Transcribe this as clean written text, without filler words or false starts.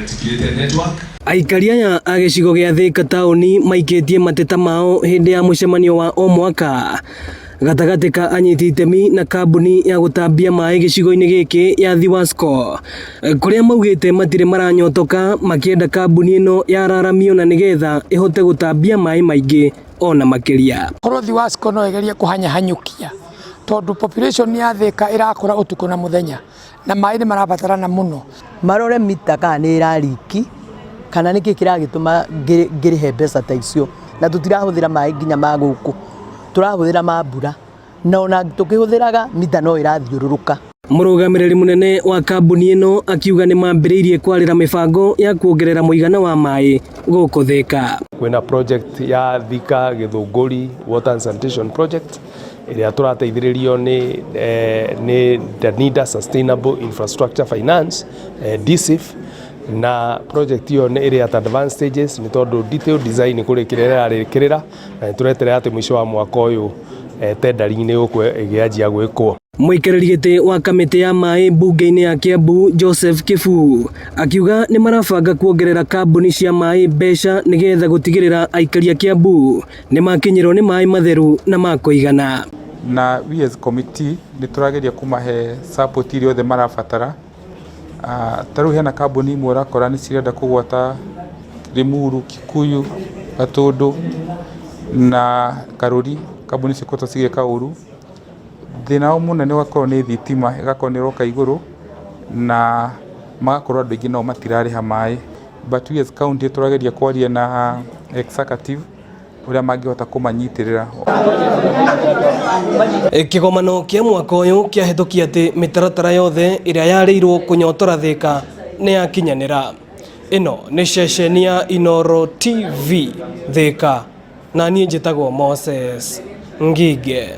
Reticulate network. Aikari aya a gĩcigo gĩa Thika taũni maikĩtie mateta mao hĩndĩ ya mũcemanio wa o mwaka gatagatĩ ka anyiti itemi na kambuni ya gũtambia maĩ gĩcigo-inĩ gĩkĩ ya Thiwasco, kũrĩa maugĩte matirĩ maranyotoka makĩenda kambuni ĩno yararamio na nĩgetha ĩhote gũtambia maĩ maingĩ ona makĩria. Korwo Thiwasco no ĩgerie kũhanyahanyũkia tondũ population ya Thika ĩrakũra ũtukũ na mũthenya na maĩ nĩ marabatarana mũno. Marore mita kana nĩ ĩrariki kana nĩkĩ kĩragĩtũma ngĩrĩhe mbeca ta icio, na tũtirahũthĩra maĩ nginya ma gũkũ, tũrahũthĩra ma mbura, na ona tũkĩhũthĩraga mita no ĩrathiũrũrũka. Mũrũgamĩrĩri mũnene wa kambuni ĩno akiuga nĩ mambĩrĩirie kwarĩra mĩbango ya kuongerera mũigana wa maĩ gũkũ Thika. Kwĩna project ya Thika Gĩthũngũri Water and Sanitation Project ĩrĩa tũrateithĩrĩrio nĩ Danida Sustainable Infrastructure Finance, DSIF, na project ĩyo nĩ ĩrĩ at advanced stages nĩ tondũ detailed design kũrĩkĩrĩra ĩrarĩkĩrĩra, na nĩ tũreterera atĩ mũico wa mwaka ũyũ tendering nĩ ĩgũkorwo ĩgĩanjia gwĩkwo. Mũikarĩri gĩtĩ wa kamĩtĩ ya maĩ mbunge-inĩ ya Kiambu Joseph Kibu akiuga nĩ marabanga kuongerera kambuni cia maĩ mbeca nĩgetha gũtigĩrĩra aikari a Kiambu nĩ makinyĩrwo nĩ maĩ matheru na ma kũigana. Na we as committee nĩ tũrageria kũmahe support iria othe marabatara. Ta rĩu hena kambuni imwe ũrakora nĩ cirenda kũgwata Limuru, Kikuyu, Gatũndũ na Karũri, kambuni icio cikoretwo cigĩka ũru. Thĩna wao mũnene ũgakorwo nĩ thitima, ĩgakorwo nĩ ĩroka igũrũ na magakorwo andũ aingĩ nao matirarĩha maĩ. But we as county tũrageria kwaria na executive ũrĩa mangĩhota kũmanyitĩrĩra. Kĩgomano kĩa mwaka ũyũ kĩahĩtũkia atĩ mĩtaratara yothe ĩrĩa yarĩirwo kũnyotora Thika nĩ yakinyanĩra. Ĩno nĩ ceceni ya Inooro TV Thika, na niĩ njĩtagwo Moses Ngige.